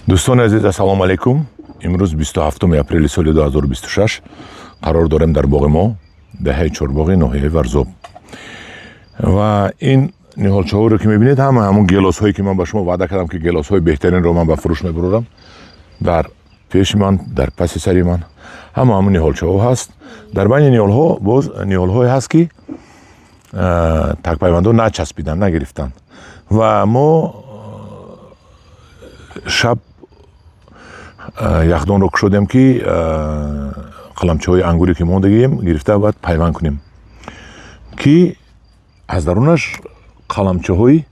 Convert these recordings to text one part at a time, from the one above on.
Дӯстони азиз, ассалому алайкум. Имрӯз 27 апрели соли 2026 қарор дорем дар боғи мо, даҳаи Чорбоғи ноҳияи Варзоб. Ва ин ниҳолчаҳоро ки мебинед, ҳама ҳамун гелосҳое ки ман ба шумо ваъда кардам, ки гелосҳои беҳтаринро ман ба фурӯш мебарорам, дар пеши ман, дар паси сари ман ҳама ҳамун ниҳолчаҳо ҳаст. Дар байни ниҳолҳо боз ниҳолҳое ҳаст, ки такпайвандҳо начаспиданд, нагирифтанд. Ва мо шаб яхдонро кушодем, ки қаламчаҳои ангуре ки мондагием гирифта бояд пайванд кунем, ки аз дарунаш қаламчаҳои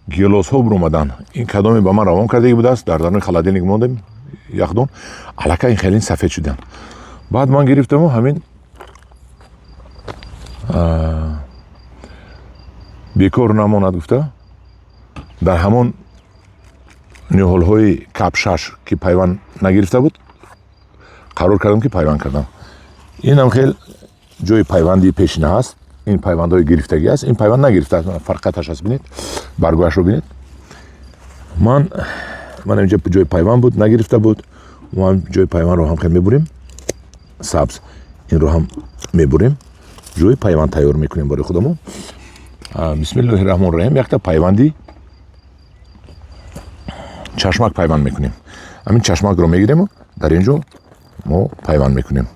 гелосҳо биромаданд. Ин кадоме ба ман равон кардагӣ будааст, дар даруни холодильник мондем, яхдон аллакай ин хеле сафед шуданд. Баъд ман гирифтаму ҳамин бекор намонад гуфта, дар ҳамон ниҳолҳои кап 6, ки пайванд нагирифта буд, қарор кардам, ки пайванд кардам. Инам хел ҷои пайванди пешина ҳаст. Ин пайвандҳои гирифтагӣ аст, ин пайванд нагирифтааст. Фарқияташ аст, бинед, баргояшро бинед. Ман инҷа ҷои пайванд буд, нагирифта буд. Мо ҳам ҷои пайвандро ҳам хел мебурем, сабз инро ҳам мебурем, ҷои пайванд тайёр мекунем барои худамон. Бисмиллоҳи раҳмони раҳим. Якта пайванди чашмак пайванд мекунем. Ҳамин чашмакро мегирему дар ин ҷо мо пайванд мекунем.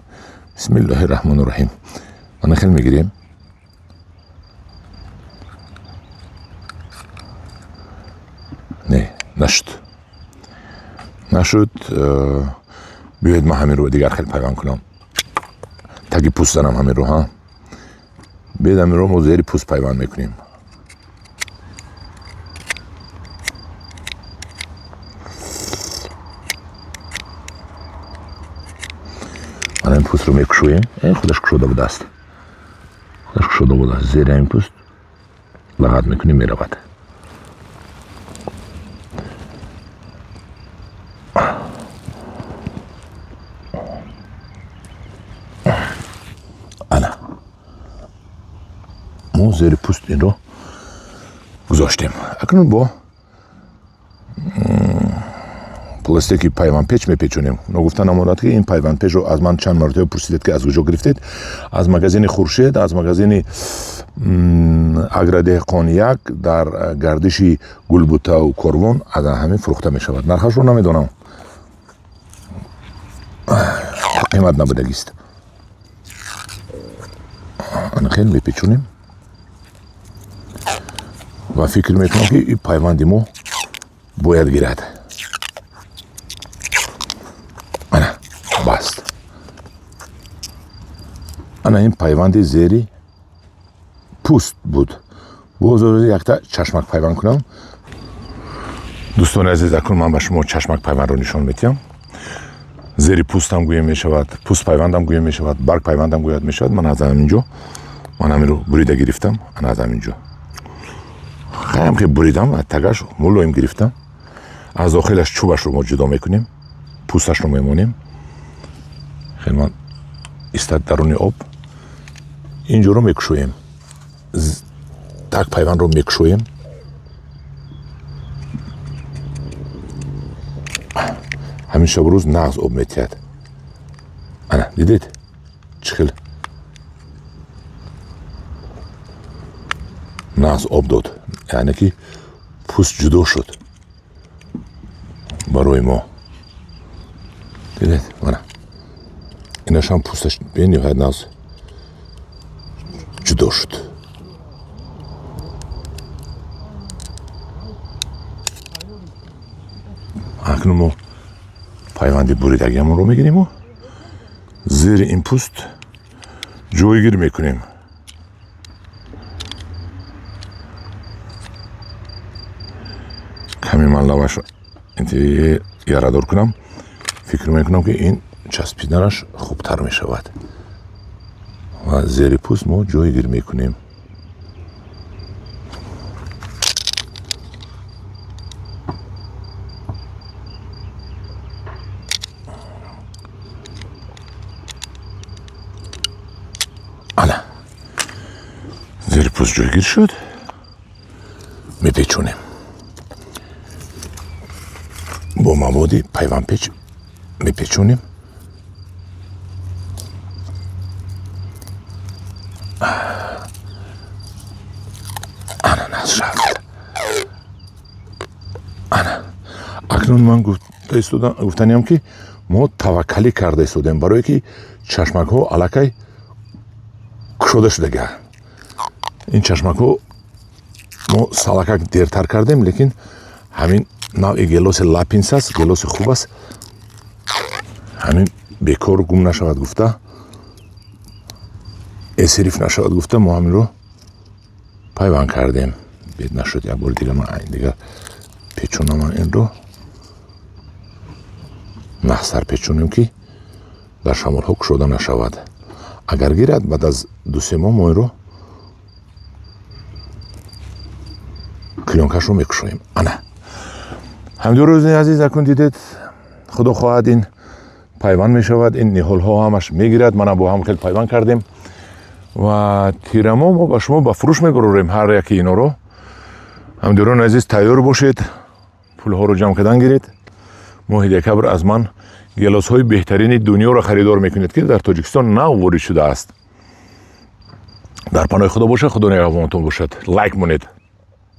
Бисмиллоҳи раҳмони раҳим. Мана хел мегирем. Не, нашуд, нашуд. Биёед, ман ҳаминро дигар хел пайванд кунам, таги пӯст занам ҳаминро. Ҳа, биёед, ҳаминро мо зери пӯст пайванд мекунем. Мана ин пӯстро мекушоем. Худаш кушода будааст, худаш кушода будааст. Зери ҳамин пӯст лагат мекунем, меравад. Ана мо зери пӯст инро гузоштем. Акнун бо пластики пайвандпеч мепечонем. Ногуфта намонад, ки ин пайвандпечро аз ман чанд маротиба пурсидед, ки аз куҷо гирифтед. Аз магазини Хуршед, аз магазини Агродеҳқон як дар гардиши Гулбутау Корвон аз ҳамин фурӯхта мешавад. Нархашро намедонам, қимат набудагист. Ана хел мепечонем ва фикр мекунам, ки ин пайванди мо бояд гирад. Ана баст. Ана ин пайванди зери пӯст буд. Боз якта чашмак пайванд кунам. Дӯстони азиз, акнун ман ба шумо чашмак пайвандро нишон медиҳам. Зери пӯстам гӯя мешавад, пӯст пайвандам гӯя мешавад, барг пайвандам гӯяд мешавад. Ман аз ҳамин ҷо ман ҳаминро бурида гирифтам. Ана аз ҳамин ҷо хаям ки буридам, тагаш мулоим гирифтам. Аз дохилаш чӯбашро мо ҷудо мекунем, пӯсташро мемонем. Хел ман истад даруни об. Ин ҷоро мекушоем, так пайвандро мекушоем. Ҳамин шабу рӯз нағз об метиҳад. Ана дидед, чӣ хел нағз об дод, яъне ки пӯст ҷудо шуд барои мо. Дидед, мана инашам пӯсташ бениҳоят нағз ҷудо шуд. Акнун мо пайванди буридагиамонро мегириму зери ин пӯст ҷойгир мекунем. Каме ман лавашро ярадор кунам, фикр мекунам, ки ин часпиданаш хубтар мешавад. Ва зери пӯст мо ҷойгир мекунем. Ана зери пӯст ҷойгир шуд, мепечонем. Бо маводи пайвандпеч мепечонем. Ана, нашавад. Ана, акнун ман гуфтаниам, ки мо таваккалӣ карда истодем, барое ки чашмакҳо аллакай кушода шудага. Ин чашмакҳо мо салакак дертар кардем, лекин ҳамин навъи гелоси Лапинс аст, гелоси хуб аст. Ҳамин бекор гум нашавад гуфта, эсириф нашавад гуфта, мо ҳаминро пайванд кардем. Бед нашуд, як бори дига ман дигар печонам. Инро нахсар печонем, ки дар шамолҳо кушода нашавад. Агар гирад, баъд аз 2-се моҳ мо инро клёнкашро мекушоем. Ана, ҳамдиёрони азиз, акун дидед, худо хоҳад, ин пайванд мешавад, ин ниҳолҳо ҳамаш мегирад. Мана, бо ҳам хел пайванд кардем ва тирамо мо ба шумо ба фурӯш мебарорем ҳар яки инҳоро. Ҳамдиёрони азиз, тайёр бошед, пулҳоро ҷамъ кардан гиред. Моҳи декабр аз ман гелосҳои беҳтарини дунёро харидор мекунед, ки дар Тоҷикистон нав ворид шудааст. Дар паноҳи Худо бошад, Худо нигаҳбонатон бошад. Лайк монед.